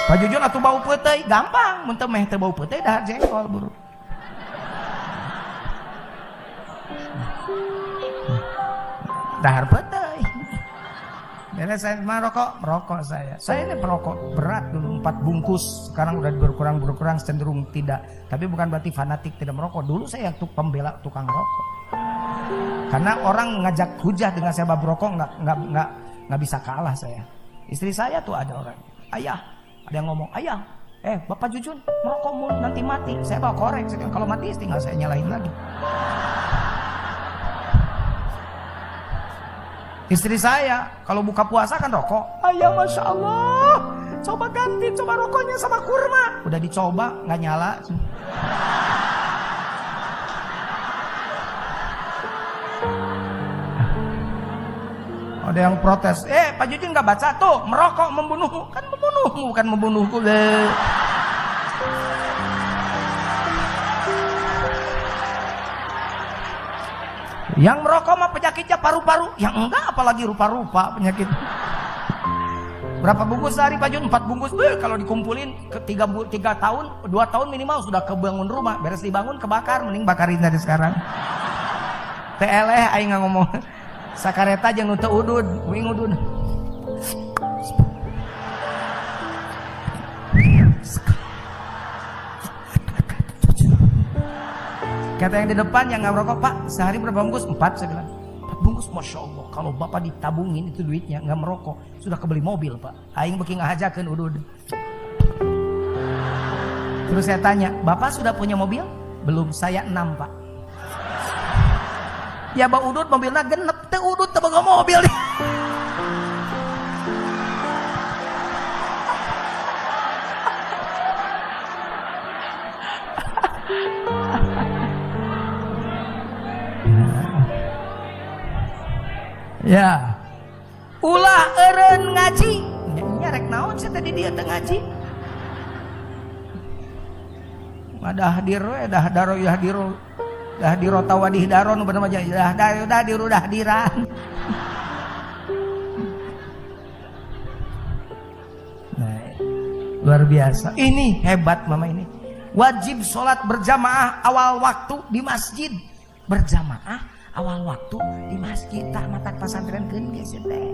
Pak Jujun atuh bau peuteuy, gampang mun teu meh teu bau peuteuy dahar jengkol buru. Dahar peuteuy. Beres saya merokok, merokok saya. Saya ini perokok berat dulu 4 bungkus, sekarang udah berkurang cenderung tidak. Tapi bukan berarti fanatik tidak merokok. Dulu saya yang pembela tukang rokok. Karena orang ngajak hujah dengan saya bab rokok nggak bisa kalah saya. Istri saya tuh ada orang, ayah, ada yang ngomong, ayah, Bapak Jujun merokok mulu nanti mati. Saya bawa korek, saya bilang, kalau mati tinggal saya nyalain lagi. Istri saya kalau buka puasa kan rokok. Ayah, masya Allah, coba ganti, coba rokoknya sama kurma. Udah dicoba nggak nyala. Ada yang protes, Pak Jujun nggak baca tuh, merokok membunuhmu. Kan membunuhmu, bukan membunuhku. Yang merokok mah penyakitnya paru-paru. Yang enggak apalagi rupa-rupa penyakit. Berapa bungkus sehari Pak Jun? 4 bungkus. Kalau dikumpulin ke 3 tahun, 2 tahun minimal sudah kebangun rumah. Beres dibangun kebakar, mending bakarin dari sekarang. Teleh aing nggak ngomong. Sakareta jeung nu teu udud, wing udud. Kata yang di depan yang nggak merokok, Pak, sehari berapa bungkus? 4, saya bilang. 4 bungkus, masya Allah. Kalau bapak ditabungin itu duitnya, nggak merokok, sudah kebeli mobil, Pak. Aing beki ngahajakeun udud. Terus saya tanya, bapak sudah punya mobil? Belum, saya 6, Pak. Ya bau udud mobilnya genep, teu udud teu boga mobil. Ya. Ulah eureun ngaji. Nya rek naon sih tadi dia teu ngaji. Madah dir we dah daro yah diro. Dah diro tawadih daron bener mah dah dah dah diru dah diran. Nah, luar biasa. Ini hebat mama ini. Wajib sholat berjamaah awal waktu di masjid. Berjamaah awal waktu di masjid. Tah mata pasantren keun geus teh.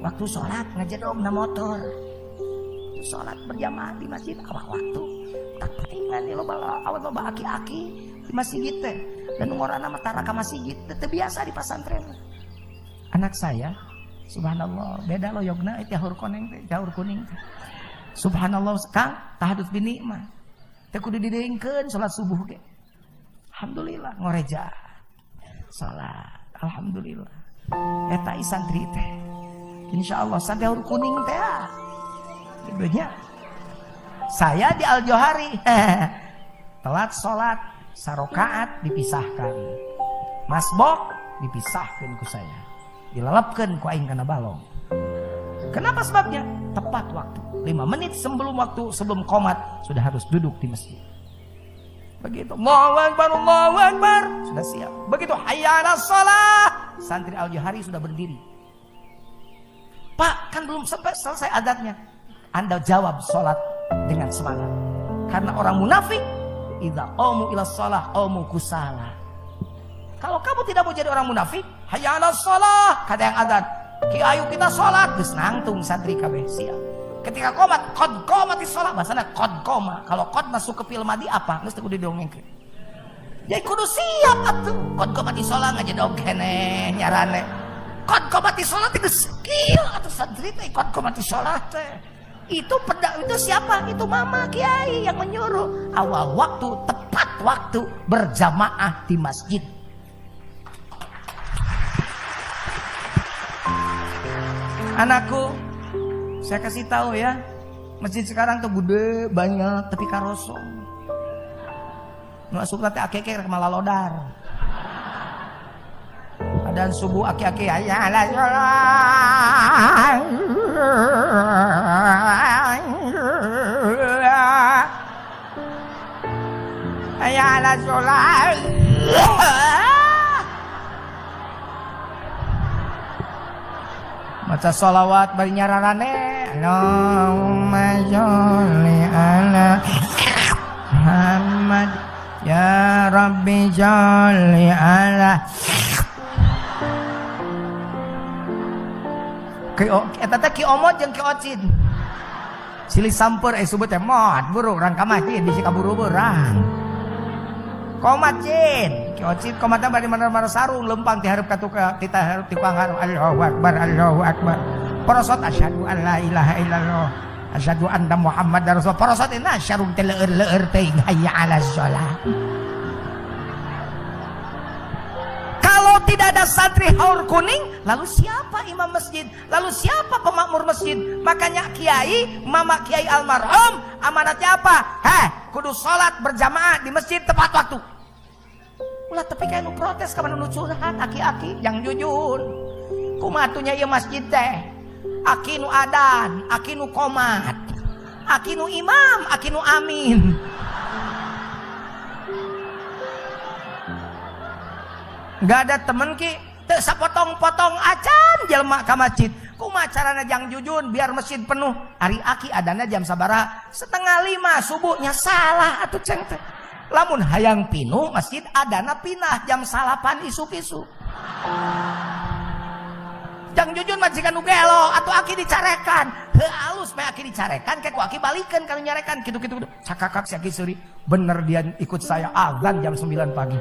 Waktu sholat ngajedog na motor. Sholat berjamaah di masjid awal waktu. Tak pentingan nih loba awal loba aki-aki di masjid teh. Dan ngorana mah tara ka masjid teh biasa di pasantren. Anak saya subhanallah beda loyogna jahur koneng teh, jahur kuning teh. Subhanallah Kang tahadus bini mah. Teh kudu dideungkeun salat subuh ge. Alhamdulillah ngoreja. Salat alhamdulillah. Eta santri teh. Insyaallah santri jahur kuning teh. Kidunya. Saya di Al-Johari telat sholat sarokaat dipisahkan, masbok dipisahkan ku saya, dilelepkan ku aing kana balong. Kenapa sebabnya? Tepat waktu 5 menit sebelum waktu, sebelum komat sudah harus duduk di masjid. Begitu Allahu Akbar, Allahu Akbar, sudah siap. Begitu hayya 'alas shalah, santri Al-Johari sudah berdiri. Pak, kan belum sampai selesai adatnya. Anda jawab sholat dengan semangat. Karena orang munafik idza qamu ila shalah qamu kusala. Kalau kamu tidak mau jadi orang munafik, hayya 'alas shalah, kata yang adzan, ki ayo kita sholat, geus nangtung santri kabeh siap. Ketika qomat, qad qamatis shalah, bahasana qad qoma. Kalau qad masuk ke fi'il madi apa? Geus teu kudu didongengkeun. Jadi kudu siap atuh. Qad qamatis shalah ngajedog keneh nyarane. Qad qamatis shalah teh geus kieu atuh santri teh qad qamatis shalah teh. Itu pedak itu siapa? Itu mama kiai yang menyuruh. Awal waktu, tepat waktu berjamaah di masjid. Anakku, saya kasih tahu ya, masjid sekarang tuh gede banyak tapi karosong. Nu asup teh akeke rek malalodar. Adan subuh aki-aki aya ala sholat. Hayya 'ala sholat. Maca sholawat bari nyararane. Allahumma sholli ala Muhammad ya Rabbi sholli ala. Eta teh Ki Omot jeung Ki Ocin. Silih samper subuh teh mot buru urang ka masjid bisi kaburu-burang. Komat cin, Ki Ocin komatna bari mana-mana sarung lempang ti hareup ka tukang, ti hareup ti tukang hareup. Allahu akbar, Allahu akbar. Porosot asyhadu an la ilaha illallah, asyhadu anna Muhammadar rasulullah. Porosot ina sarung teh leueur-leueur teuing hayya 'alas shalah. Kalau tidak ada santri Haur Kuning, lalu siapa imam masjid? Lalu siapa pemakmur masjid? Makanya kiai, mama kiai almarhum, amanatnya apa? Heh, kudu sholat berjamaah di masjid tepat waktu. Ulah tapi kayak nu protes kapan nu curhat aki-aki yang jujur. Kumatunya ieu masjid teh. Aki nu adan, aki nu komat, aki nu imam, aki nu amin. Gak ada temen ki teu sapotong-potong acan jelema ka masjid. Kumaha carana jang jujun biar masjid penuh? Ari aki adana jam sabaraha? 4:30 subuhnya salah atuh ceng teh. Lamun hayang pinuh masjid adana pinah jam 9 isuk-isuk. Jang jujun majikan nu gelo atuh aki dicarekan. Heuh alus mah aki dicarekan ke ku aki balikeun ka nu nyarekan kitu-kitu. Cakakak si aki seuri. Bener dia ikut saya azan jam 9 pagi.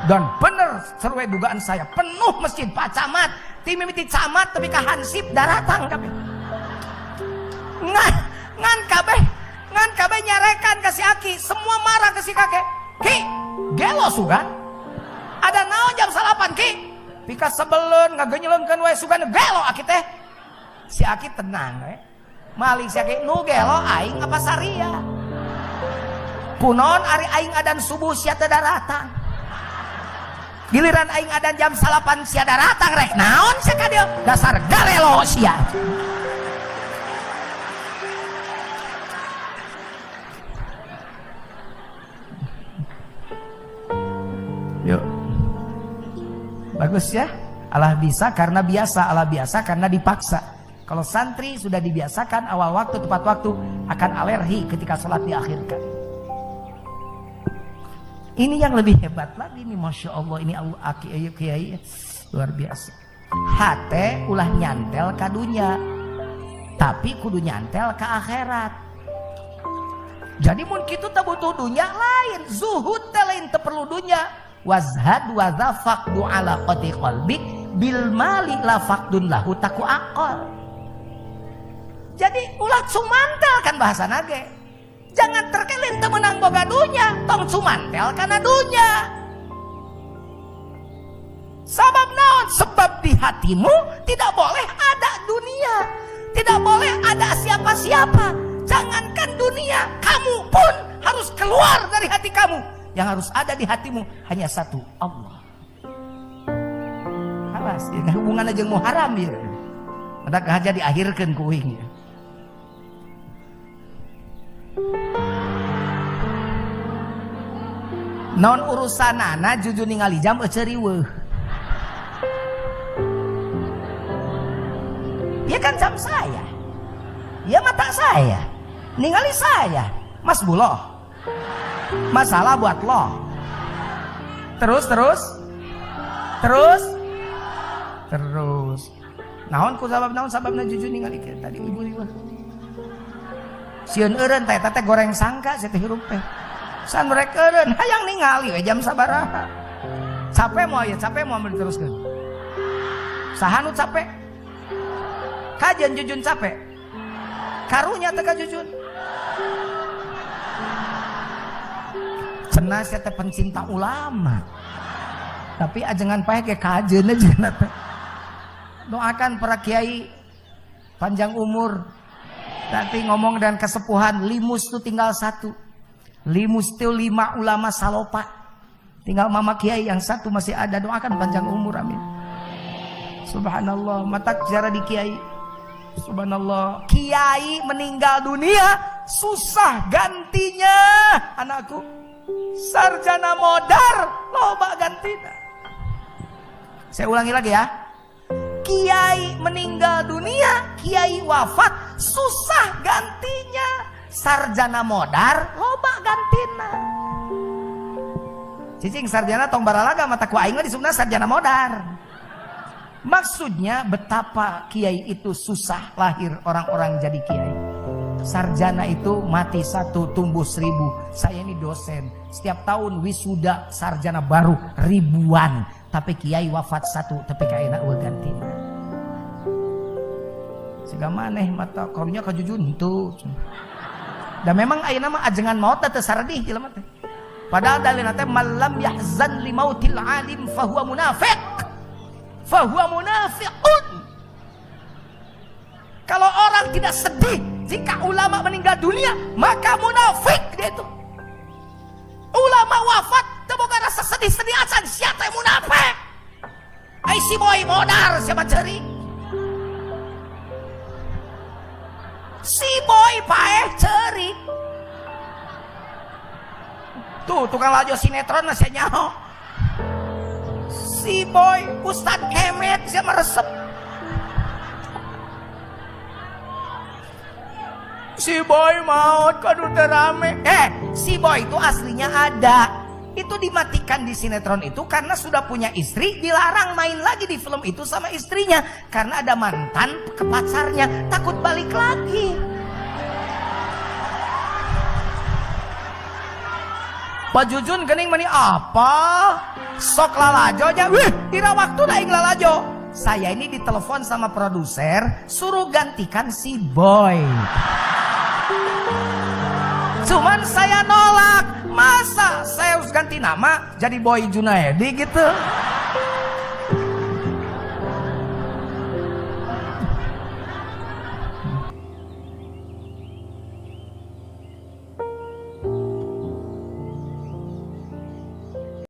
Dan bener sesuai dugaan saya penuh masjid Pak Camat, ti mimiti camat tapi ka hansip daratang kabeh. Ngan kabeh nyarekan ka si aki, semua marah ke si kakek. Ki, gelo sugan. Ada naon jam 9 ki? Pika sebeleun ngagenyeleungkeun we sugan gelo aki teh. Si aki tenang we. Malik si aki nu gelo aing apa saria. Kunaon ari aing adan subuh sia teu daratang. Giliran aing adan jam 9 sia daratang rek naon sia ka dieu? Dasar galelo sia. Yuk. Bagus ya. Allah bisa karena biasa, Allah biasa karena dipaksa. Kalau santri sudah dibiasakan awal waktu tepat waktu akan alergi ketika sholat diakhirkan. Ini yang lebih hebat lagi nih, Masya Allah, ini Allah aki kiai luar biasa. Hate ulah nyantel ka dunya, tapi kudu nyantel ka akhirat. Jadi mun kitu teh butuh dunya lain, zuhud teh lain teu perlu dunya. Wazhad wa faqdu ala qati qalbik bil mali la faqdun lahu taku aqal. Jadi ulah cumantel kan bahasa nage. Jangan terkelin teu meunang boga dunya, tong cumantel kana dunya. Sabab naon? Sebab di hatimu tidak boleh ada dunia, tidak boleh ada siapa-siapa. Jangankan dunia, kamu pun harus keluar dari hati kamu. Yang harus ada di hatimu hanya satu, Allah. Alas, ya, hubungan aja mau haram ya. Maka aja diakhirkan ku uing ya. Non urusanana jujur ningali jam eceu riweuh. Ya kan jam saya. Ya mata saya. Ningali saya. Mas Buloh. Masalah buat lo. Terus terus. Terus. Terus. Naon ku sabab naon sababna jujur ningali ke tadi ibu riweuh. Sieun eureun teh teh goreng sangka sia teh hirup teh. San rek eureun hayang ningali we jam sabaraha. Capek moal ya, capek moal diteruskeun. Saha nu capek? Kajian jujun capek. Karunya teh ka jujun. Cenah sia teh pencinta ulama. Tapi ajengan paeh ge kajeun aja teh. Doakan para kiai panjang umur. Nanti ngomong dan kesepuhan, limus tuh tinggal satu. Limus tuh 5 ulama salopa. Tinggal mama kiai yang satu masih ada, doakan panjang umur, amin. Subhanallah, mata cara di kiai. Subhanallah, kiai meninggal dunia susah gantinya anakku. Sarjana modar loba gantina. Saya ulangi lagi ya. Kiai meninggal dunia Kiai wafat susah gantinya. Sarjana modar loba gantina. Cicing sarjana tong baralaga mata ku aing mah disebutna sarjana modar. Maksudnya betapa kiai itu susah lahir orang-orang jadi kiai. Sarjana itu mati satu tumbuh 1000. Saya ini dosen, setiap tahun wisuda sarjana baru ribuan. Tapi kiai wafat satu tapi kaena eueuh gantina. Siga maneh mata karunya ka Jujun henteu. Da memang ayeuna mah ajengan maot teh saredih jelema teh. Padahal dalilna teh malam yahzan li mautil alim fahuwa munafiq. Fahuwa munafiqun. Kalau orang tidak sedih jika ulama meninggal dunia, maka munafik dia itu. Ulama wafat teu boga rasa sedih-sedih acan, sia teh munafik. Ai si boy modar siapa ceurik. Si boy paeh ceurik. Tuh tukang lajo sinetron masih nyaho. Si boy Ustad Kemet siapa resep. Si boy maut kadu terame. Si boy itu aslinya ada. Itu dimatikan di sinetron itu karena sudah punya istri, dilarang main lagi di film itu sama istrinya karena ada mantan ke pacarnya, takut balik lagi. Pak Jujun gening meni apa? Sok lalajo nya. Wih, ira waktu da aing lalajo. Saya ini ditelepon sama produser, suruh gantikan si boy. Cuman saya nolak. Masa saya harus ganti nama jadi Boy Junaedi gitu?